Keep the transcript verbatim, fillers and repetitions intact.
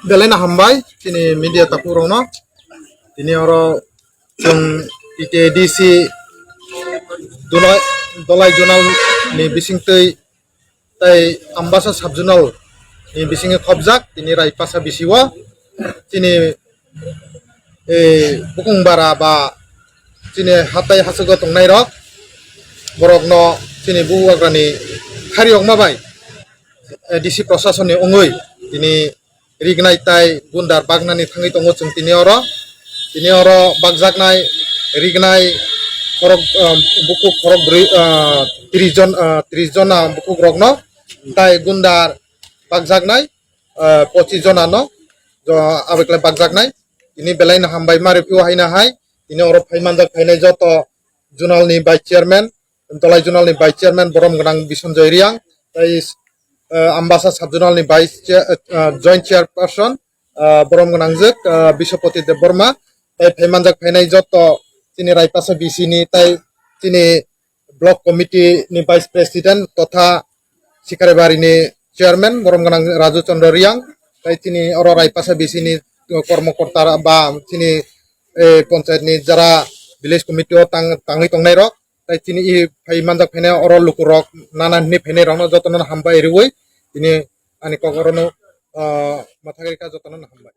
Belai no hambai chini media takhuk rokno. Tini oro chwng T T A D C Dolai, Dolai Zonal ni bisingtwi tei Ambasa Sub Zonal ni bisingo khopjak tini Raipasa B C o chini, eh, bukung bara ba chini hatai hachugo tongnai rok, borokno chini bubagrani khariyokma bai, eh, D C Prasasonni wngwi tini rignai tai gundar baknani thangwi tongo chwng tini oro. Tini oro bakjaknai, rignai, khorok, ah, bukhuk khorok bwrwi, ah, tris jon, ah, tris jona bukhuk rokno tai gundar bakjaknai, ah, pochis jona no, jo, abaiklai bakjaknai. Tini belai no hambai ma rw phio haino hai. Tini oro phai manjak phainai joto zonal ni vice chairman, Dolai Zonal ni Vice Chairman borom gwnang Bisonjoy Riang, tei, eh, Ambasa Sub Zonal ni Vice Chair, eh, Joint Chairperson, eh, borom gwnangjwk, eh, Biswapati Debbarma, tei phai manjak phainai joto chini Raipasa B C ni tei chini Block Committee ni Vice President totha Sikaribari ni Chairman borom gwnang Raju Chandra Riang, tei chini oro Raipasa B C ni kormo korta ba chini, eh, panchayat ni jara village committee o tang-, tangwi tongnai rok, tei chini i phai manjak phainai oro lukurok nana hinwi phainai rokno jotono hambai rwui tini ani kok orono, ah, mathagri kha jotono hambai.